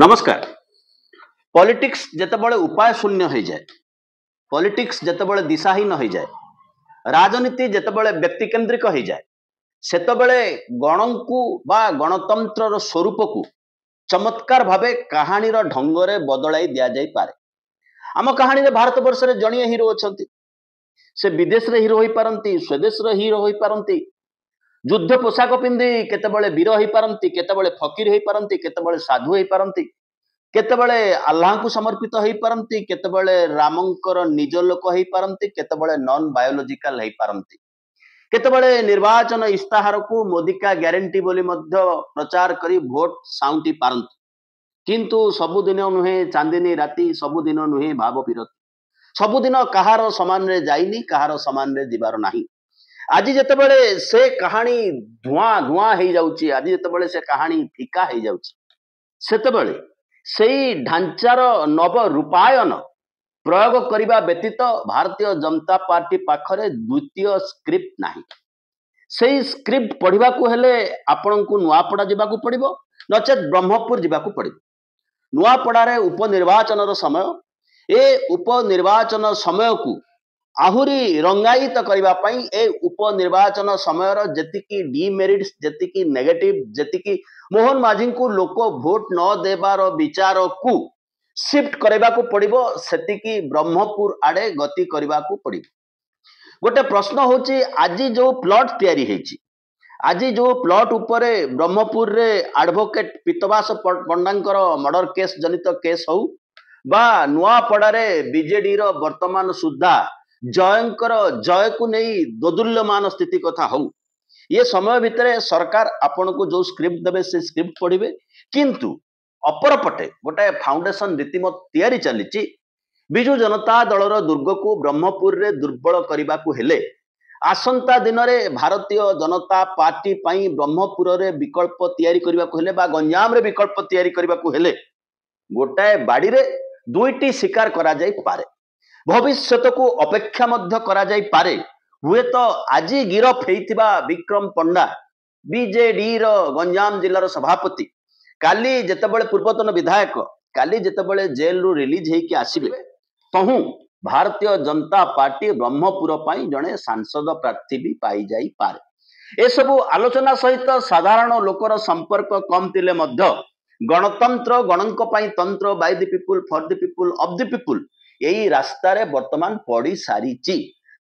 ନମସ୍କାର। ପଲିଟିକ୍ସ ଯେତେବେଳେ ଉପାୟ ଶୂନ୍ୟ ହେଇଯାଏ, ପଲିଟିକ୍ସ ଯେତେବେଳେ ଦିଶାହୀନ ହେଇଯାଏ, ରାଜନୀତି ଯେତେବେଳେ ବ୍ୟକ୍ତିକେନ୍ଦ୍ରିକ ହେଇଯାଏ, ସେତେବେଳେ ଗଣଙ୍କୁ ବା ଗଣତନ୍ତ୍ରର ସ୍ୱରୂପକୁ ଚମତ୍କାର ଭାବେ କାହାଣୀର ଢଙ୍ଗରେ ବଦଳାଇ ଦିଆଯାଇପାରେ। ଆମ କାହାଣୀରେ ଭାରତ ବର୍ଷରେ ଜଣିଏ ହିରୋ ଅଛନ୍ତି। ସେ ବିଦେଶରେ ହିରୋ ହୋଇପାରନ୍ତି, ସ୍ୱଦେଶର ହିରୋ ହୋଇପାରନ୍ତି, ଯୁଦ୍ଧ ପୋଷାକ ପିନ୍ଧି କେତେବେଳେ ବୀର ହେଇପାରନ୍ତି, କେତେବେଳେ ଫକୀର ହେଇପାରନ୍ତି, କେତେବେଳେ ସାଧୁ ହେଇପାରନ୍ତି, କେତେବେଳେ ଆଲ୍ଲାହଙ୍କୁ ସମର୍ପିତ ହେଇପାରନ୍ତି, କେତେବେଳେ ରାମଙ୍କର ନିଜ ଲୋକ ହେଇପାରନ୍ତି, କେତେବେଳେ ନନ୍ ବାୟୋଲୋଜିକାଲ ହେଇପାରନ୍ତି, କେତେବେଳେ ନିର୍ବାଚନ ଇସ୍ତାହାରକୁ ମୋଦିକା ଗ୍ୟାରେଣ୍ଟି ବୋଲି ମଧ୍ୟ ପ୍ରଚାର କରି ଭୋଟ ସାଉଁଟି ପାରନ୍ତି। କିନ୍ତୁ ସବୁଦିନ ନୁହେଁ ଚାନ୍ଦିନୀ ରାତି, ସବୁଦିନ ନୁହେଁ ଭାବ ବିରତି, ସବୁଦିନ କାହାର ସମାନରେ ଯାଇନି, କାହାର ସମାନରେ ଯିବାର ନାହିଁ। ଆଜି ଯେତେବେଳେ ସେ କାହାଣୀ ଧୂଆଁ ଧୂଆଁ ହେଇଯାଉଛି, ଆଜି ଯେତେବେଳେ ସେ କାହାଣୀ ଫିକା ହେଇଯାଉଛି, ସେତେବେଳେ ସେଇ ଢାଞ୍ଚାର ନବ ରୂପାୟନ ପ୍ରୟୋଗ କରିବା ବ୍ୟତୀତ ଭାରତୀୟ ଜନତା ପାର୍ଟି ପାଖରେ ଦ୍ୱିତୀୟ ସ୍କ୍ରିପ୍ଟ ନାହିଁ। ସେଇ ସ୍କ୍ରିପ୍ଟ ପଢିବାକୁ ହେଲେ ଆପଣଙ୍କୁ ନୂଆପଡ଼ା ଯିବାକୁ ପଡିବ, ନଚେତ ବ୍ରହ୍ମପୁର ଯିବାକୁ ପଡିବ। ନୂଆପଡ଼ାରେ ଉପନିର୍ବାଚନର ସମୟ। ଏ ଉପନିର୍ବାଚନ ସମୟକୁ ଆହୁରି ରଙ୍ଗାୟିତ କରିବା ପାଇଁ, ଏ ଉପନିର୍ବାଚନ ସମୟର ଯେତିକି ଡିମେରିଟ୍ସ, ଯେତିକି ନେଗେଟିଭ, ଯେତିକି ମୋହନ ମାଝୀଙ୍କୁ ଲୋକ ଭୋଟ ନ ଦେବାର ବିଚାରକୁ ସିଫ୍ଟ କରିବାକୁ ପଡିବ, ସେତିକି ବ୍ରହ୍ମପୁର ଆଡେ ଗତି କରିବାକୁ ପଡିବ। ଗୋଟେ ପ୍ରଶ୍ନ ହଉଛି, ଆଜି ଯୋଉ ପ୍ଲଟ ତିଆରି ହେଇଛି, ଆଜି ଯୋଉ ପ୍ଲଟ ଉପରେ ବ୍ରହ୍ମପୁରରେ ଆଡଭୋକେଟ ପିତବାସ ପଣ୍ଡାଙ୍କର ମର୍ଡର କେସ୍ ଜନିତ କେସ୍ ହଉ ବା ନୂଆପଡାରେ ବିଜେଡିର ବର୍ତ୍ତମାନ ସୁଦ୍ଧା ଜୟଙ୍କର ଜୟକୁ ନେଇ ଦୋଦୁଲ୍ୟମାନ ସ୍ଥିତି କଥା ହଉ, ଏ ସମୟ ଭିତରେ ସରକାର ଆପଣଙ୍କୁ ଯୋଉ ସ୍କ୍ରିପ୍ଟ ଦେବେ, ସେ ସ୍କ୍ରିପ୍ଟ ପଢିବେ। କିନ୍ତୁ ଅପରପଟେ ଗୋଟାଏ ଫାଉଣ୍ଡେସନ ରୀତିମତ ତିଆରି ଚାଲିଛି। ବିଜୁ ଜନତା ଦଳର ଦୁର୍ଗକୁ ବ୍ରହ୍ମପୁରରେ ଦୁର୍ବଳ କରିବାକୁ ହେଲେ, ଆସନ୍ତା ଦିନରେ ଭାରତୀୟ ଜନତା ପାର୍ଟି ପାଇଁ ବ୍ରହ୍ମପୁରରେ ବିକଳ୍ପ ତିଆରି କରିବାକୁ ହେଲେ ବା ଗଞ୍ଜାମରେ ବିକଳ୍ପ ତିଆରି କରିବାକୁ ହେଲେ, ଗୋଟାଏ ବାଡିରେ ଦୁଇଟି ଶିକାର କରାଯାଇପାରେ। ଭବିଷ୍ୟତକୁ ଅପେକ୍ଷା ମଧ୍ୟ କରାଯାଇପାରେ। ହୁଏତ ଆଜି ଗିରଫ ହେଇଥିବା ବିକ୍ରମ ପଣ୍ଡା, ବିଜେଡି ର ଗଞ୍ଜାମ ଜିଲ୍ଲାର ସଭାପତି, କାଲି ଯେତେବେଳେ, ପୂର୍ବତନ ବିଧାୟକ, କାଲି ଯେତେବେଳେ ଜେଲରୁ ରିଲିଜ ହେଇକି ଆସିବେ, ତହୁଁ ଭାରତୀୟ ଜନତା ପାର୍ଟି ବ୍ରହ୍ମପୁର ପାଇଁ ଜଣେ ସାଂସଦ ପ୍ରାର୍ଥୀ ବି ପାଇଯାଇପାରେ। ଏସବୁ ଆଲୋଚନା ସହିତ ସାଧାରଣ ଲୋକର ସମ୍ପର୍କ କମ ଥିଲେ ମଧ୍ୟ ଗଣତନ୍ତ୍ର, ଗଣଙ୍କ ପାଇଁ ତନ୍ତ୍ର, by the people, for the people, of the people, ଏଇ ରାସ୍ତାରେ ବର୍ତ୍ତମାନ ପଡି ସାରିଛି।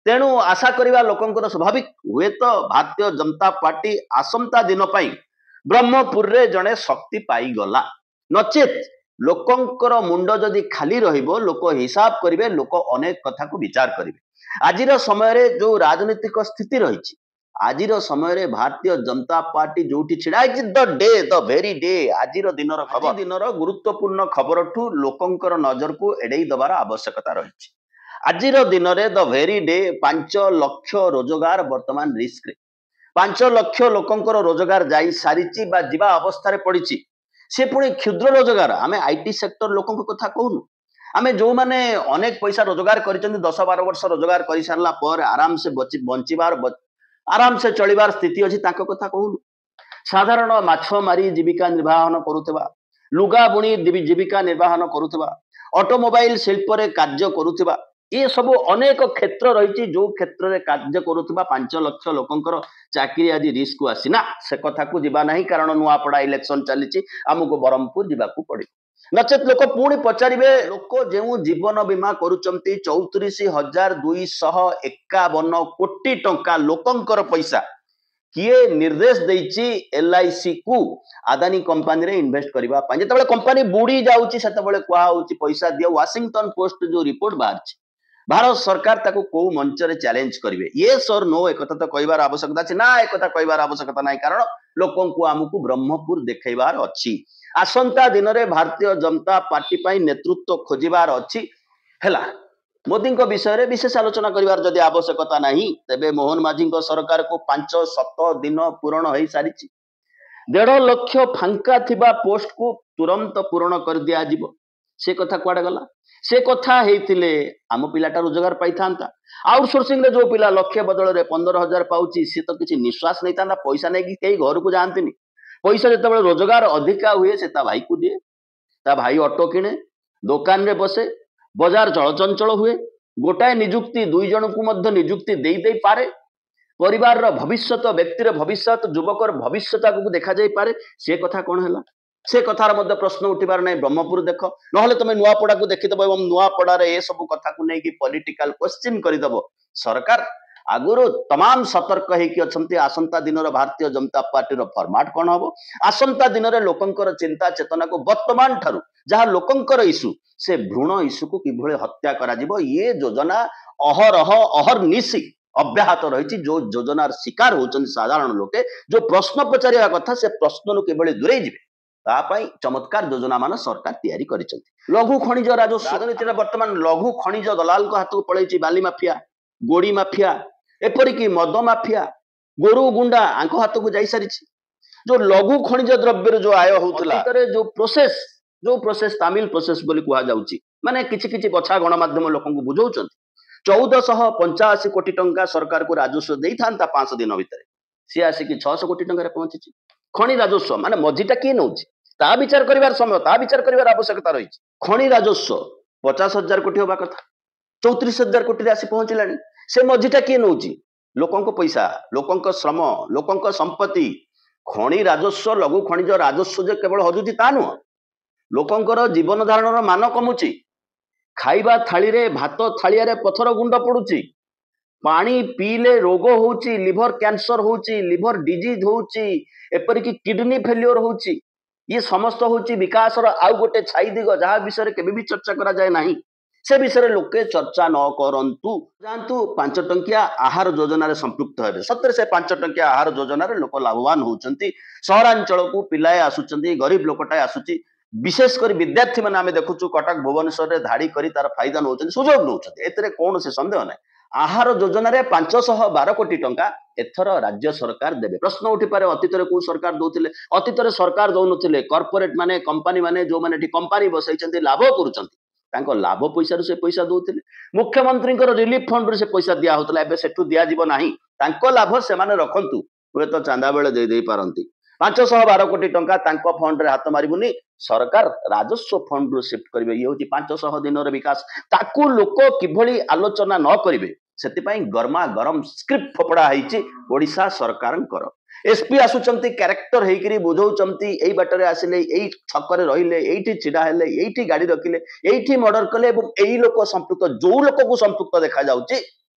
ତେଣୁ ଆଶା କରିବା ଲୋକଙ୍କର ସ୍ୱାଭାବିକ। ହୁଏତ ଭାରତୀୟ ଜନତା ପାର୍ଟି ଆସନ୍ତା ଦିନ ପାଇଁ ବ୍ରହ୍ମପୁରରେ ଜଣେ ଶକ୍ତି ପାଇଗଲା। ନଚେତ ଲୋକଙ୍କର ମୁଣ୍ଡ ଯଦି ଖାଲି ରହିବ, ଲୋକ ହିସାବ କରିବେ, ଲୋକ ଅନେକ କଥାକୁ ବିଚାର କରିବେ। ଆଜିର ସମୟରେ ଯୋଉ ରାଜନୈତିକ ସ୍ଥିତି ରହିଛି, ଆଜିର ସମୟରେ ଭାରତୀୟ ଜନତା ପାର୍ଟି ଯୋଉଠି ଛିଡା ହେଇଛି, the day, the very day, ଆଜିର ଦିନର ଖବର, ଦିନର ଗୁରୁତ୍ୱପୂର୍ଣ୍ଣ ଖବରଠୁ ଲୋକଙ୍କର ନଜରକୁ ଏଡେଇ ଦବାର ଆବଶ୍ୟକତା ରହିଛି। ଆଜିର ଦିନରେ, the very day, 5 ଲକ୍ଷ ରୋଜଗାର ବର୍ତ୍ତମାନ ରିସ୍କରେ। 5 ଲକ୍ଷ ଲୋକଙ୍କର ରୋଜଗାର ଯାଇ ସାରିଛି ବା ଯିବା ଅବସ୍ଥାରେ ପଡିଛି। ସେ ପୁଣି କ୍ଷୁଦ୍ର ରୋଜଗାର। ଆମେ IT sector ଲୋକଙ୍କ କଥା କହୁନୁ। ଆମେ ଯୋଉମାନେ ଅନେକ ପଇସା ରୋଜଗାର କରିଛନ୍ତି, 10-12 ବର୍ଷ ରୋଜଗାର କରିସାରିଲା ପରେ ଆରାମସେ ବଞ୍ଚିବାର, ଆରାମସେ ଚଳିବାର ସ୍ଥିତି ଅଛି, ତାଙ୍କ କଥା କହୁନୁ। ସାଧାରଣ ମାଛ ମାରି ଜୀବିକା ନିର୍ବାହନ କରୁଥିବା, ଲୁଗା ବୁଣି ଜୀବିକା ନିର୍ବାହନ କରୁଥିବା, ଅଟୋମୋବାଇଲ ଶିଳ୍ପରେ କାର୍ଯ୍ୟ କରୁଥିବା, ଏ ସବୁ ଅନେକ କ୍ଷେତ୍ର ରହିଛି, ଯୋଉ କ୍ଷେତ୍ରରେ କାର୍ଯ୍ୟ କରୁଥିବା 5 ଲକ୍ଷ ଲୋକଙ୍କର ଚାକିରି ଆଜି ରିସ୍କକୁ ଆସି ନା। ସେ କଥାକୁ ଯିବା ନାହିଁ, କାରଣ ନୂଆପଡା ଇଲେକ୍ସନ ଚାଲିଛି। ଆମକୁ ବ୍ରହ୍ମପୁର ଯିବାକୁ ପଡିବ। ନଚେତ ଲୋକ ପୁଣି ପଚାରିବେ, ଲୋକ ଯେଉଁ ଜୀବନ ବୀମା କରୁଛନ୍ତି, 34,251 କୋଟି ଟଙ୍କା ଲୋକଙ୍କର ପଇସା, କିଏ ନିର୍ଦ୍ଦେଶ ଦେଇଛି ଏଲଆଇସି କୁ ଆଦାନୀ କମ୍ପାନୀରେ ଇନଭେଷ୍ଟ କରିବା ପାଇଁ? ଯେତେବେଳେ କମ୍ପାନୀ ବୁଡି ଯାଉଛି, ସେତେବେଳେ କୁହାହଉଛି ପଇସା ଦିଅ। ୱାସିଂଟନ ପୋଷ୍ଟ ଯୋଉ ରିପୋର୍ଟ ବାହାରିଛି, ଭାରତ ସରକାର ତାକୁ କୋଉ ମଞ୍ଚରେ ଚ୍ୟାଲେଞ୍ଜ କରିବେ? ୟେସ୍ ଅର୍ ନୋ, ଏକଥା ତ କହିବାର ଆବଶ୍ୟକତା ଅଛି ନା? ଏକଥା କହିବାର ଆବଶ୍ୟକତା ନାହିଁ, କାରଣ ଲୋକଙ୍କୁ ଆମକୁ ବ୍ରହ୍ମପୁର ଦେଖେଇବାର ଅଛି। ଆସନ୍ତା ଦିନରେ ଭାରତୀୟ ଜନତା ପାର୍ଟି ପାଇଁ ନେତୃତ୍ୱ ଖୋଜିବାର ଅଛି। ହେଲା, ମୋଦିଙ୍କ ବିଷୟରେ ବିଶେଷ ଆଲୋଚନା କରିବାର ଯଦି ଆବଶ୍ୟକତା ନାହିଁ, ତେବେ ମୋହନ ମାଝୀଙ୍କ ସରକାରକୁ 500 ଦିନ ପୂରଣ ହେଇସାରିଛି। 1.5 ଲକ୍ଷ ଫାଙ୍କା ଥିବା ପୋଷ୍ଟକୁ ତୁରନ୍ତ ପୂରଣ କରିଦିଆଯିବ, ସେ କଥା କୁଆଡେ ଗଲା? ସେ କଥା ହେଇଥିଲେ ଆମ ପିଲାଟା ରୋଜଗାର ପାଇଥାନ୍ତା। ଆଉଟସୋର୍ସିଂରେ ଯୋଉ ପିଲା ଲକ୍ଷେ ବଦଳରେ 15,000 ପାଉଛି, ସେ ତ କିଛି ନିଶ୍ୱାସ ନେଇଥାନ୍ତା। ପଇସା ନେଇକି କେହି ଘରକୁ ଯାଆନ୍ତିନି। ପଇସା ଯେତେବେଳେ ରୋଜଗାର ଅଧିକା ହୁଏ, ସେ ତା ଭାଇକୁ ଦିଏ, ତା ଭାଇ ଅଟୋ କିଣେ, ଦୋକାନରେ ବସେ, ବଜାର ଚଳଚଞ୍ଚଳ ହୁଏ। ଗୋଟାଏ ନିଯୁକ୍ତି 2 ଜଣଙ୍କୁ ମଧ୍ୟ ନିଯୁକ୍ତି ଦେଇ ଦେଇପାରେ। ପରିବାରର ଭବିଷ୍ୟତ, ବ୍ୟକ୍ତିର ଭବିଷ୍ୟତ, ଯୁବକର ଭବିଷ୍ୟତ ଆଗକୁ ଦେଖାଯାଇପାରେ। ସେ କଥା କଣ ହେଲା? ସେ କଥାର ମଧ୍ୟ ପ୍ରଶ୍ନ ଉଠିବାର ନାହିଁ। ବ୍ରହ୍ମପୁର ଦେଖ, ନହେଲେ ତମେ ନୂଆପଡାକୁ ଦେଖିଦବ ଏବଂ ନୂଆପଡାରେ ଏସବୁ କଥାକୁ ନେଇକି ପଲିଟିକାଲ କ୍ୱେଶ୍ଚିନ୍ କରିଦବ। ସରକାର ଆଗରୁ ତମାମ ସତର୍କ ହେଇକି ଅଛନ୍ତି। ଆସନ୍ତା ଦିନର ଭାରତୀୟ ଜନତା ପାର୍ଟିର ଫର୍ମାଟ କଣ ହବ, ଆସନ୍ତା ଦିନରେ ଲୋକଙ୍କର ଚିନ୍ତା ଚେତନାକୁ ବର୍ତ୍ତମାନ ଠାରୁ ଯାହା ଲୋକଙ୍କର ଇସ୍ୟୁ, ସେ ଭ୍ରୂଣ ଇସ୍ୟୁକୁ କିଭଳି ହତ୍ୟା କରାଯିବ, ଇଏ ଯୋଜନା ଅହରହ ଅହର୍ନିଶି ଅବ୍ୟାହତ ରହିଛି। ଯୋଉ ଯୋଜନାର ଶିକାର ହଉଛନ୍ତି ସାଧାରଣ ଲୋକେ, ଯୋଉ ପ୍ରଶ୍ନ ପଚାରିବା କଥା ସେ ପ୍ରଶ୍ନରୁ କିଭଳି ଦୂରେଇ ଯିବେ ତା ପାଇଁ ଚମତ୍କାର ଯୋଜନା ମାନ ସରକାର ତିଆରି କରିଛନ୍ତି। ଲଘୁ ଖଣିଜ ରାଜସ୍ୱ ରାଜନୀତିରେ ବର୍ତ୍ତମାନ ଲଘୁ ଖଣିଜ ଦଲାଲଙ୍କ ହାତକୁ ପଳେଇଛି। ବାଲି ମାଫିଆ, ଗୋଡି ମାଫିଆ, ଏପରିକି ମଦ ମାଫିଆ, ଗୋରୁ ଗୁଣ୍ଡା ଆଙ୍କ ହାତକୁ ଯାଇସାରିଛି। ଯୋଉ ଲଘୁ ଖଣିଜ ଦ୍ରବ୍ୟରୁ ଯୋଉ ଆୟ ହଉଥିଲା, ଯୋଉ ପ୍ରୋସେସ ତାମିଲ ପ୍ରୋସେସ ବୋଲି କୁହାଯାଉଛି, ମାନେ କିଛି କିଛି ବଛା ଗଣମାଧ୍ୟମ ଲୋକଙ୍କୁ ବୁଝାଉଛନ୍ତି, 1485 କୋଟି ଟଙ୍କା ସରକାରକୁ ରାଜସ୍ୱ ଦେଇଥାନ୍ତା 5 ଦିନ ଭିତରେ, ସିଏ ଆସିକି 600 କୋଟି ଟଙ୍କାରେ ପହଞ୍ଚିଛି। ଖଣି ରାଜସ୍ୱ ମାନେ ମଝିଟା କିଏ ନଉଛି ତା ବିଚାର କରିବାର ସମୟ, ତା ବିଚାର କରିବାର ଆବଶ୍ୟକତା ରହିଛି। ଖଣି ରାଜସ୍ୱ 50,000 କୋଟି ହବା କଥା, 34,000 କୋଟିରେ ଆସି ପହଞ୍ଚିଲାଣି। ସେ ମଝିଟା କିଏ ନଉଛି? ଲୋକଙ୍କ ପଇସା, ଲୋକଙ୍କ ଶ୍ରମ, ଲୋକଙ୍କ ସମ୍ପତ୍ତି। ଖଣି ରାଜସ୍ୱ, ଲଘୁ ଖଣିଜ ରାଜସ୍ୱ ଯେ କେବଳ ହଜୁଛି ତା ନୁହଁ, ଲୋକଙ୍କର ଜୀବନ ଧାରଣର ମାନ କମୁଛି। ଖାଇବା ଥାଳିରେ, ଭାତ ଥାଳିଆରେ ପଥର ଗୁଣ୍ଡ ପଡୁଛି, ପାଣି ପିଇଲେ ରୋଗ ହଉଛି, ଲିଭର କ୍ୟାନ୍ସର ହଉଛି, ଲିଭର ଡିଜିଜ ହଉଛି, ଏପରିକି କିଡନୀ ଫେଲିଓର ହଉଛି। ଇଏ ସମସ୍ତ ହଉଛି ବିକାଶର ଆଉ ଗୋଟେ ଛାଇ ଦିଗ, ଯାହା ବିଷୟରେ କେବେ ବି ଚର୍ଚ୍ଚା କରାଯାଏ ନାହିଁ। ସେ ବିଷୟରେ ଲୋକେ ଚର୍ଚ୍ଚା ନ କରନ୍ତୁ। ଯାଆନ୍ତୁ 5 ଟଙ୍କିଆ ଆହାର ଯୋଜନାରେ ସମ୍ପୃକ୍ତ ହେବେ। ସତରେ ସେ 5 ଟଙ୍କିଆ ଆହାର ଯୋଜନାରେ ଲୋକ ଲାଭବାନ ହଉଛନ୍ତି। ସହରାଞ୍ଚଳକୁ ପିଲାଏ ଆସୁଛନ୍ତି, ଗରିବ ଲୋକଟାଏ ଆସୁଛି, ବିଶେଷ କରି ବିଦ୍ୟାର୍ଥୀ ମାନେ ଆମେ ଦେଖୁଛୁ କଟକ ଭୁବନେଶ୍ୱରରେ ଧାଡି କରି ତାର ଫାଇଦା ନଉଛନ୍ତି, ସୁଯୋଗ ନଉଛନ୍ତି, ଏଥିରେ କୌଣସି ସନ୍ଦେହ ନାହିଁ। ଆହାର ଯୋଜନାରେ 512 କୋଟି ଟଙ୍କା ଏଥର ରାଜ୍ୟ ସରକାର ଦେବେ। ପ୍ରଶ୍ନ ଉଠିପାରେ ଅତୀତରେ କୋଉ ସରକାର ଦଉଥିଲେ? ଅତୀତରେ ସରକାର ଦଉନଥିଲେ। କର୍ପୋରେଟ ମାନେ, କମ୍ପାନୀ ମାନେ, ଯୋଉମାନେ ଏଠି କମ୍ପାନୀ ବସେଇଛନ୍ତି, ଲାଭ କରୁଛନ୍ତି, ତାଙ୍କ ଲାଭ ପଇସାରୁ ସେ ପଇସା ଦଉଥିଲେ। ମୁଖ୍ୟମନ୍ତ୍ରୀଙ୍କର ରିଲିଫ ଫଣ୍ଡରୁ ସେ ପଇସା ଦିଆ ହଉଥିଲା, ଏବେ ସେଠୁ ଦିଆଯିବ ନାହିଁ। ତାଙ୍କ ଲାଭ ସେମାନେ ରଖନ୍ତୁ, ହୁଏତ ଚାନ୍ଦା ବେଳେ ଦେଇ ଦେଇ ପାରନ୍ତି। 512 କୋଟି ଟଙ୍କା ତାଙ୍କ ଫଣ୍ଡରେ ହାତ ମାରିବୁନି, ସରକାର ରାଜସ୍ୱ ଫଣ୍ଡରୁ ସିଫ୍ଟ କରିବେ। ଇଏ ହଉଛି 500 ଦିନର ବିକାଶ। ତାକୁ ଲୋକ କିଭଳି ଆଲୋଚନା ନ କରିବେ ସେଥିପାଇଁ ଗରମା ଗରମ ସ୍କ୍ରିପ୍ଟ ଫୋପଡା ହେଇଛି ଓଡିଶା ସରକାରଙ୍କର। ଏସପି ଆସୁଛନ୍ତି କ୍ୟାରେକ୍ଟର ହେଇକିରି ବୁଝଉଛନ୍ତି, ଏଇ ବାଟରେ ଆସିଲେ, ଏଇ ଛକରେ ରହିଲେ, ଏଇଠି ଛିଡା ହେଲେ, ଏଇଠି ଗାଡି ରଖିଲେ, ଏଇଠି ମର୍ଡର କଲେ ଏବଂ ଏଇ ଲୋକ ସମ୍ପୃକ୍ତ। ଯୋଉ ଲୋକକୁ ସମ୍ପୃକ୍ତ ଦେଖାଯାଉଛି,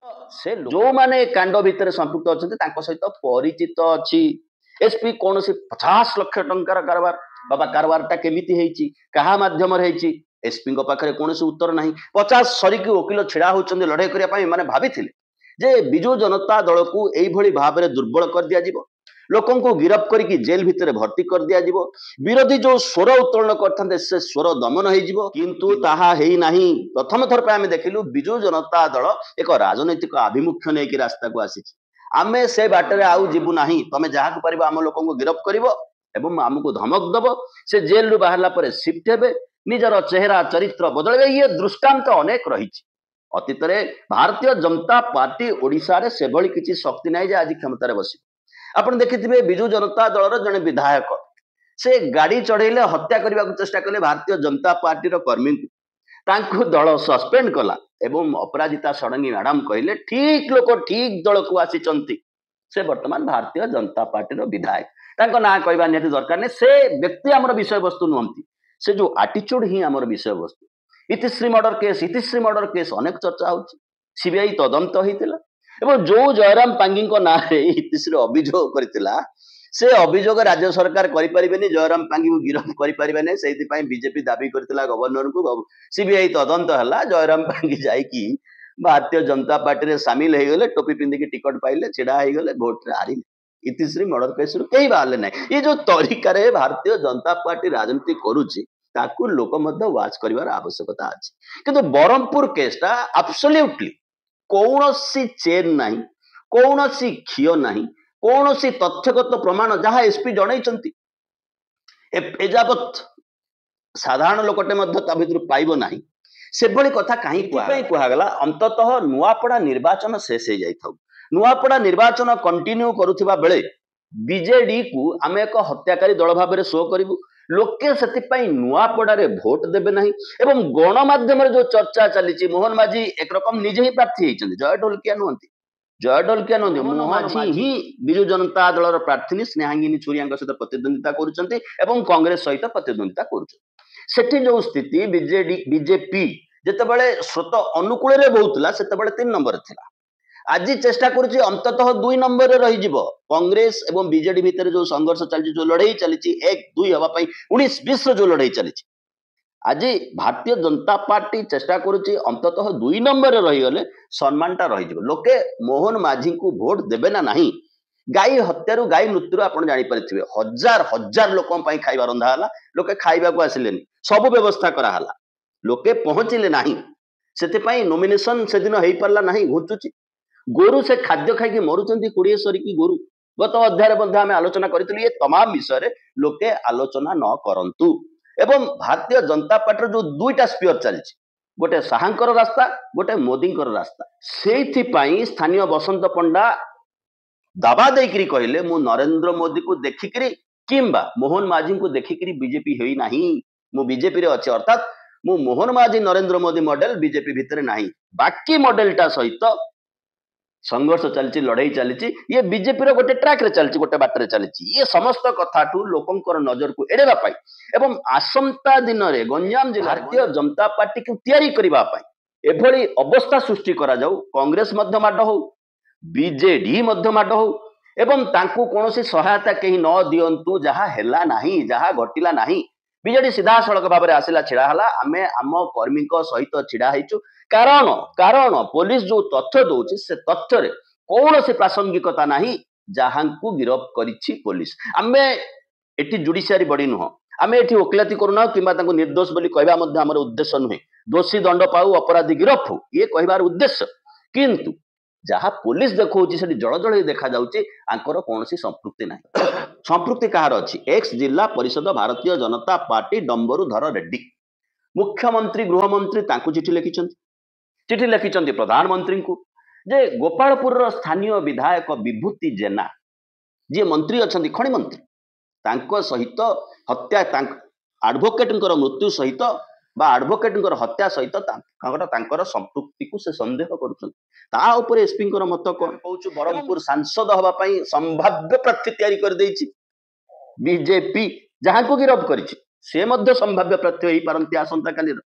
ସେ ଯୋଉମାନେ କାଣ୍ଡ ଭିତରେ ସମ୍ପୃକ୍ତ ଅଛନ୍ତି ତାଙ୍କ ସହିତ ପରିଚିତ ଅଛି। ଏସପି କୌଣସି 50 ଲକ୍ଷ ଟଙ୍କାର କାରବାର, ବାବା କାରବାରଟା କେମିତି ହେଇଛି, କାହା ମାଧ୍ୟମରେ ହେଇଛି, ଏସପିଙ୍କ ପାଖରେ କୌଣସି ଉତ୍ତର ନାହିଁ। 50 ସରିକି ଓକିଲ ଛିଡା ହଉଛନ୍ତି ଲଢେଇ କରିବା ପାଇଁ। ଏମାନେ ଭାବିଥିଲେ ଯେ ବିଜୁ ଜନତା ଦଳକୁ ଏଇଭଳି ଭାବରେ ଦୁର୍ବଳ କରିଦିଆଯିବ, ଲୋକଙ୍କୁ ଗିରଫ କରିକି ଜେଲ ଭିତରେ ଭର୍ତ୍ତି କରିଦିଆଯିବ, ବିରୋଧୀ ଯୋଉ ସ୍ୱର ଉତ୍ତୋଳନ କରିଥାନ୍ତେ ସେ ସ୍ୱର ଦମନ ହେଇଯିବ, କିନ୍ତୁ ତାହା ହେଇନାହିଁ। ପ୍ରଥମ ଥର ପାଇଁ ଆମେ ଦେଖିଲୁ ବିଜୁ ଜନତା ଦଳ ଏକ ରାଜନୈତିକ ଆଭିମୁଖ୍ୟ ନେଇକି ରାସ୍ତାକୁ ଆସିଛି। ଆମେ ସେ ବାଟରେ ଆଉ ଯିବୁ ନାହିଁ। ତମେ ଯାହାକୁ ପାରିବ ଆମ ଲୋକଙ୍କୁ ଗିରଫ କରିବ ଏବଂ ଆମକୁ ଧମକ ଦବ, ସେ ଜେଲରୁ ବାହାରିଲା ପରେ ସିଫ୍ଟ ହେବେ, ନିଜର ଚେହେରା ଚରିତ୍ର ବଦଳାଇବେ। ଇଏ ଦୃଷ୍ଟାନ୍ତ ଅନେକ ରହିଛି ଅତୀତରେ। ଭାରତୀୟ ଜନତା ପାର୍ଟି ଓଡ଼ିଶାରେ ସେଭଳି କିଛି ଶକ୍ତି ନାହିଁ ଯେ ଆଜି କ୍ଷମତାରେ ବସିବ। ଆପଣ ଦେଖିଥିବେ ବିଜୁ ଜନତା ଦଳର ଜଣେ ବିଧାୟକ, ସେ ଗାଡି ଚଢେଇଲେ, ହତ୍ୟା କରିବାକୁ ଚେଷ୍ଟା କଲେ ଭାରତୀୟ ଜନତା ପାର୍ଟିର କର୍ମୀଙ୍କୁ, ତାଙ୍କୁ ଦଳ ସସ୍ପେଣ୍ଡ କଲା ଏବଂ ଅପରାଜିତା ଷଡ଼ଙ୍ଗୀ ମ୍ୟାଡାମ କହିଲେ ଠିକ ଲୋକ ଠିକ ଦଳକୁ ଆସିଛନ୍ତି। ସେ ବର୍ତ୍ତମାନ ଭାରତୀୟ ଜନତା ପାର୍ଟିର ବିଧାୟକ, ତାଙ୍କ ନାଁ କହିବା ନିହାତି ଦରକାର ନାହିଁ। ସେ ବ୍ୟକ୍ତି ଆମର ବିଷୟବସ୍ତୁ ନୁହନ୍ତି, ସେ ଯୋଉ ଆଟିଚ୍ୟୁଡ ହିଁ ଆମର ବିଷୟବସ୍ତୁ। Itishree murder case, Itishree murder case ଅନେକ ଚର୍ଚ୍ଚା ହଉଛି, ସିବିଆଇ ତଦନ୍ତ ହେଇଥିଲା ଏବଂ ଯୋଉ ଜୟରାମ ପାଙ୍ଗିଙ୍କ ନାଁରେ ଇତିଶ୍ରୀ ଅଭିଯୋଗ କରିଥିଲା ସେ ଅଭିଯୋଗ ରାଜ୍ୟ ସରକାର କରିପାରିବେନି, ଜୟରାମ ପାଙ୍ଗିକୁ ଗିରଫ କରିପାରିବେନି। ସେଇଥିପାଇଁ ବିଜେପି ଦାବି କରିଥିଲା ଗଭର୍ଣ୍ଣରଙ୍କୁ। ସିବିଆଇ ତଦନ୍ତ ହେଲା, ଜୟରାମ ପାଙ୍ଗି ଯାଇକି ଭାରତୀୟ ଜନତା ପାର୍ଟିରେ ସାମିଲ ହେଇଗଲେ, ଟୋପି ପିନ୍ଧିକି ଟିକଟ ପାଇଲେ, ଛିଡା ହେଇଗଲେ, ଭୋଟରେ ହାରିଲେ। ଇତିଶ୍ରୀ ମର୍ଡର କେସରୁ କେହି ବାହାରିଲେ ନାହିଁ। ଏ ଯୋଉ ତରିକାରେ ଭାରତୀୟ ଜନତା ପାର୍ଟି ରାଜନୀତି କରୁଛି ତାକୁ ଲୋକ ମଧ୍ୟ ୱାଚ୍ କରିବାର ଆବଶ୍ୟକତା ଅଛି। କିନ୍ତୁ ବ୍ରହ୍ମପୁର କେସଟା ଆବସଲ୍ୟୁଟଲି କୌଣସି ଚେନ୍ ନାହିଁ, କୌଣସି ଖିଅ ନାହିଁ, କୌଣସି ତଥ୍ୟଗତ ପ୍ରମାଣ ଯାହା ଏସପି ଜଣେଇଛନ୍ତି ଏଯାବତ୍ ସାଧାରଣ ଲୋକଟେ ମଧ୍ୟ ତା ଭିତରୁ ପାଇବ ନାହିଁ। ସେଭଳି କଥା କାହିଁ କୁହାଗଲା? ଅନ୍ତତଃ ନୂଆପଡ଼ା ନିର୍ବାଚନ ଶେଷ ହେଇଯାଇଥାଉ। ନୂଆପଡ଼ା ନିର୍ବାଚନ କଣ୍ଟିନ୍ୟୁ କରୁଥିବା ବେଳେ ବିଜେଡି କୁ ଆମେ ଏକ ହତ୍ୟାକାରୀ ଦଳ ଭାବରେ ଶୋ କରିବୁ। ଲୋକେ ସେଥିପାଇଁ ନୂଆପଡାରେ ଭୋଟ ଦେବେ ନାହିଁ। ଏବଂ ଗଣମାଧ୍ୟମରେ ଯୋଉ ଚର୍ଚ୍ଚା ଚାଲିଛି, ମୋହନ ମାଝୀ ଏକରକମ ନିଜେ ହିଁ ପ୍ରାର୍ଥୀ ହେଇଛନ୍ତି, ଜୟ ଢୋଲକିଆ ନୁହନ୍ତି, ଜୟ ଢୋଲକିଆ ନୁହନ୍ତି, ମୋହନ ମାଝୀ ହିଁ ବିଜୁ ଜନତା ଦଳର ପ୍ରାର୍ଥିନୀ ସ୍ନେହାଙ୍ଗିନୀ ଛୁରିଆଙ୍କ ସହିତ ପ୍ରତିଦ୍ୱନ୍ଦିତା କରୁଛନ୍ତି ଏବଂ କଂଗ୍ରେସ ସହିତ ପ୍ରତିଦ୍ୱନ୍ଦିତା କରୁଛନ୍ତି। ସେଠି ଯୋଉ ସ୍ଥିତି, ବିଜେଡି ବିଜେପି ଯେତେବେଳେ ସ୍ରୋତ ଅନୁକୂଳରେ ବହୁଥିଲା ସେତେବେଳେ 3 ନମ୍ବରରେ ଥିଲା, ଆଜି ଚେଷ୍ଟା କରୁଛି ଅନ୍ତତଃ 2 ନମ୍ବରରେ ରହିଯିବ। କଂଗ୍ରେସ ଏବଂ ବିଜେଡି ଭିତରେ ଯୋଉ ସଂଘର୍ଷ ଚାଲିଛି, ଯୋଉ ଲଢେଇ ଚାଲିଛି, 1 2 ହେବା ପାଇଁ 19 20ର ଯୋଉ ଲଢେଇ ଚାଲିଛି, ଆଜି ଭାରତୀୟ ଜନତା ପାର୍ଟି ଚେଷ୍ଟା କରୁଛି ଅନ୍ତତଃ 2 ନମ୍ବରରେ ରହିଗଲେ ସମ୍ମାନଟା ରହିଯିବ। ଲୋକେ ମୋହନ ମାଝୀଙ୍କୁ ଭୋଟ ଦେବେ ନା ନାହିଁ? ଗାଈ ହତ୍ୟାରୁ, ଗାଈ ମୃତ୍ୟୁରୁ ଆପଣ ଜାଣିପାରିଥିବେ, ହଜାର ହଜାର ଲୋକଙ୍କ ପାଇଁ ଖାଇବା ରନ୍ଧା ହେଲା, ଲୋକେ ଖାଇବାକୁ ଆସିଲେନି, ସବୁ ବ୍ୟବସ୍ଥା କରାହେଲା, ଲୋକେ ପହଞ୍ଚିଲେ ନାହିଁ, ସେଥିପାଇଁ ନୋମିନେସନ ସେଦିନ ହେଇପାରିଲା ନାହିଁ, ଘୁଞ୍ଚୁଛି। ଗୋରୁ ସେ ଖାଦ୍ୟ ଖାଇକି ମରୁଛନ୍ତି 20 ସରିକି ଗୋରୁ। ଗତ ଅଧ୍ୟାୟରେ ମଧ୍ୟ ଆମେ ଆଲୋଚନା କରିଥିଲୁ। ଏ ତମାମ ବିଷୟରେ ଲୋକେ ଆଲୋଚନା ନ କରନ୍ତୁ। ଏବଂ ଭାରତୀୟ ଜନତା ପାର୍ଟିର ଯୋଉ 2ଟା ସ୍ପିୟର ଚାଲିଛି, ଗୋଟେ ଶାହାଙ୍କର ରାସ୍ତା, ଗୋଟେ ମୋଦିଙ୍କର ରାସ୍ତା, ସେଇଥିପାଇଁ ସ୍ଥାନୀୟ ବସନ୍ତ ପଣ୍ଡା ଦାବା ଦେଇକିରି କହିଲେ, ମୁଁ ନରେନ୍ଦ୍ର ମୋଦିକୁ ଦେଖିକିରି କିମ୍ବା ମୋହନ ମାଝୀଙ୍କୁ ଦେଖିକିରି ବିଜେପି ହେଇନାହିଁ, ମୁଁ ବିଜେପିରେ ଅଛି। ଅର୍ଥାତ୍ ମୁଁ ମୋହନ ମାଝୀ ନରେନ୍ଦ୍ର ମୋଦି ମଡେଲ ବିଜେପି ଭିତରେ ନାହିଁ, ବାକି ମଡେଲଟା ସହିତ ସଂଘର୍ଷ ଚାଲିଛି, ଲଢେଇ ଚାଲିଛି। ଇଏ ବିଜେପିର ଗୋଟେ ଟ୍ରାକରେ ଚାଲିଛି, ଗୋଟେ ବାଟରେ ଚାଲିଛି। ଇଏ ସମସ୍ତ କଥାଠୁ ଲୋକଙ୍କର ନଜରକୁ ଏଡେଇବା ପାଇଁ ଏବଂ ଆସନ୍ତା ଦିନରେ ଗଞ୍ଜାମ ଜିଲ୍ଲା ଭାରତୀୟ ଜନତା ପାର୍ଟିକୁ ତିଆରି କରିବା ପାଇଁ ଏଭଳି ଅବସ୍ଥା ସୃଷ୍ଟି କରାଯାଉ, କଂଗ୍ରେସ ମଧ୍ୟ ମାଡ଼ ହଉ, ବିଜେଡି ମଧ୍ୟ ମାଡ଼ ହଉ, ଏବଂ ତାଙ୍କୁ କୌଣସି ସହାୟତା କେହି ନ ଦିଅନ୍ତୁ। ଯାହା ହେଲା ନାହିଁ, ଯାହା ଘଟିଲା ନାହିଁ, ବିଜେଡି ସିଧାସଳଖ ଭାବରେ ଆସିଲା, ଛିଡା ହେଲା, ଆମେ ଆମ କର୍ମୀଙ୍କ ସହିତ ଛିଡା ହେଇଛୁ। କାରଣ କାରଣ ପୋଲିସ ଯୋଉ ତଥ୍ୟ ଦଉଛି ସେ ତଥ୍ୟରେ କୌଣସି ପ୍ରାସଙ୍ଗିକତା ନାହିଁ। ଯାହାଙ୍କୁ ଗିରଫ କରିଛି ପୋଲିସ, ଆମେ ଏଠି ଜୁଡିସିଆରୀ ବଡି ନୁହଁ, ଆମେ ଏଠି ଓକିଲାତି କରୁନାହୁଁ କିମ୍ବା ତାଙ୍କୁ ନିର୍ଦ୍ଦୋଷ ବୋଲି କହିବା ମଧ୍ୟ ଆମର ଉଦ୍ଦେଶ୍ୟ ନୁହେଁ। ଦୋଷୀ ଦଣ୍ଡ ପାଉ, ଅପରାଧୀ ଗିରଫ ହଉ, ଇଏ କହିବାର ଉଦ୍ଦେଶ୍ୟ। କିନ୍ତୁ ଯାହା ପୋଲିସ ଦେଖାଉଛି ସେଠି ଜଳ ଜଳ ହେଇ ଦେଖାଯାଉଛି ଆଙ୍କର କୌଣସି ସମ୍ପୃକ୍ତି ନାହିଁ। ସମ୍ପୃକ୍ତି କାହାର ଅଛି? ଏକ୍ସ ଜିଲ୍ଲା ପରିଷଦ ଭାରତୀୟ ଜନତା ପାର୍ଟି ଡମ୍ବରୁଧର ରେଡ୍ଡି, ମୁଖ୍ୟମନ୍ତ୍ରୀ ଗୃହମନ୍ତ୍ରୀ ତାଙ୍କୁ ଚିଠି ଲେଖିଛନ୍ତି, ଚିଠି ଲେଖିଛନ୍ତି ପ୍ରଧାନମନ୍ତ୍ରୀଙ୍କୁ ଯେ ଗୋପାଳପୁରର ସ୍ଥାନୀୟ ବିଧାୟକ ବିଭୂତି ଜେନା, ଯିଏ ମନ୍ତ୍ରୀ ଅଛନ୍ତି, ଖଣି ମନ୍ତ୍ରୀ, ତାଙ୍କ ସହିତ ହତ୍ୟା, ତାଙ୍କ ଆଡଭୋକେଟଙ୍କର ମୃତ୍ୟୁ ସହିତ ବା ଆଡଭୋକେଟଙ୍କର ହତ୍ୟା ସହିତ ତାଙ୍କର ସମ୍ପୃକ୍ତିକୁ ସେ ସନ୍ଦେହ କରୁଛନ୍ତି। ତା ଉପରେ ଏସପିଙ୍କର ମତ କଣ? କହୁଛୁ ବ୍ରହ୍ମପୁର ସାଂସଦ ହବା ପାଇଁ ସମ୍ଭାବ୍ୟ ପ୍ରାର୍ଥୀ ତିଆରି କରିଦେଇଛି ବିଜେପି, ଯାହାକୁ ଗିରଫ କରିଛି ସେ ମଧ୍ୟ ସମ୍ଭାବ୍ୟ ପ୍ରାର୍ଥୀ ହେଇପାରନ୍ତି ଆସନ୍ତାକାଲିର।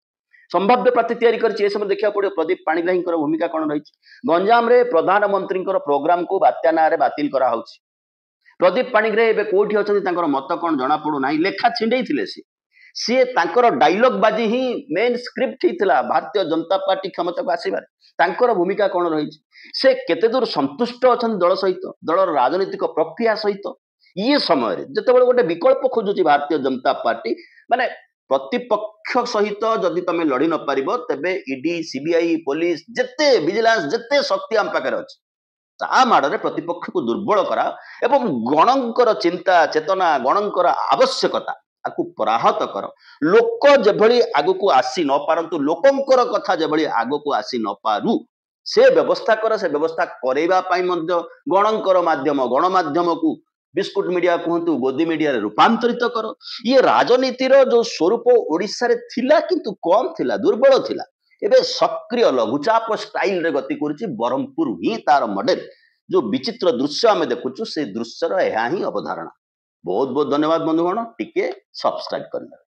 ସମ୍ଭାବ୍ୟ ପ୍ରାର୍ଥୀ ତିଆରି କରିଛି। ଏ ସମୟ ଦେଖିବାକୁ ପଡିବ ପ୍ରଦୀପ ପାଣିଗ୍ରାହୀଙ୍କର ଭୂମିକା କଣ ରହିଛି। ଗଞ୍ଜାମରେ ପ୍ରଧାନମନ୍ତ୍ରୀଙ୍କର ପ୍ରୋଗ୍ରାମକୁ ବାତ୍ୟା ନାଁରେ ବାତିଲ କରାହଉଛି। ପ୍ରଦୀପ ପାଣିଗ୍ରାହୀ ଏବେ କୋଉଠି ଅଛନ୍ତି, ତାଙ୍କର ମତ କଣ ଜଣା ପଡୁନାହିଁ। ଲେଖା ଛିଣ୍ଡେଇଥିଲେ ସିଏ, ତାଙ୍କର ଡାଇଲଗ ବାଜି ହିଁ ମେନ୍ ସ୍କ୍ରିପ୍ଟ ହେଇଥିଲା ଭାରତୀୟ ଜନତା ପାର୍ଟି କ୍ଷମତାକୁ ଆସିବାରେ। ତାଙ୍କର ଭୂମିକା କଣ ରହିଛି, ସେ କେତେ ଦୂର ସନ୍ତୁଷ୍ଟ ଅଛନ୍ତି ଦଳ ସହିତ, ଦଳର ରାଜନୈତିକ ପ୍ରକ୍ରିୟା ସହିତ। ଇଏ ସମୟରେ ଯେତେବେଳେ ଗୋଟେ ବିକଳ୍ପ ଖୋଜୁଛି ଭାରତୀୟ ଜନତା ପାର୍ଟି, ମାନେ ପ୍ରତିପକ୍ଷ ସହିତ ଯଦି ତମେ ଲଢି ନ ପାରିବ ତେବେ ଇଡି, ସିବିଆଇ, ପୋଲିସ, ଯେତେ ଭିଜିଲାନ୍ସ, ଯେତେ ଶକ୍ତି ଆମ ପାଖରେ ଅଛି ତା ମାଡରେ ପ୍ରତିପକ୍ଷକୁ ଦୁର୍ବଳ କରା ଏବଂ ଗଣଙ୍କର ଚିନ୍ତା ଚେତନା, ଗଣଙ୍କର ଆବଶ୍ୟକତା ଆକୁ ପରାହତ କର। ଲୋକ ଯେଭଳି ଆଗକୁ ଆସି ନ ପାରନ୍ତୁ, ଲୋକଙ୍କର କଥା ଯେଭଳି ଆଗକୁ ଆସି ନ ପାରୁ ସେ ବ୍ୟବସ୍ଥା କର। ସେ ବ୍ୟବସ୍ଥା କରେଇବା ପାଇଁ ମଧ୍ୟ ଗଣଙ୍କର ମାଧ୍ୟମ, ଗଣମାଧ୍ୟମକୁ ବିସ୍କୁଟ ମିଡିଆ କୁହନ୍ତୁ, ଗୋଦି ମିଡିଆରେ ରୂପାନ୍ତରିତ କର। ଇଏ ରାଜନୀତିର ଯୋଉ ସ୍ୱରୂପ ଓଡ଼ିଶାରେ ଥିଲା କିନ୍ତୁ କମ ଥିଲା, ଦୁର୍ବଳ ଥିଲା, ଏବେ ସକ୍ରିୟ ଲଘୁଚାପ ଷ୍ଟାଇଲରେ ଗତି କରୁଛି। ବ୍ରହ୍ମପୁର ହିଁ ତାର ମଡେଲ। ଯୋଉ ବିଚିତ୍ର ଦୃଶ୍ୟ ଆମେ ଦେଖୁଛୁ ସେ ଦୃଶ୍ୟର ଏହା ହିଁ ଅବଧାରଣା। ବହୁତ ବହୁତ ଧନ୍ୟବାଦ ବନ୍ଧୁଗଣ, ଟିକେ ସବସ୍କ୍ରାଇବ କରିନେବେ।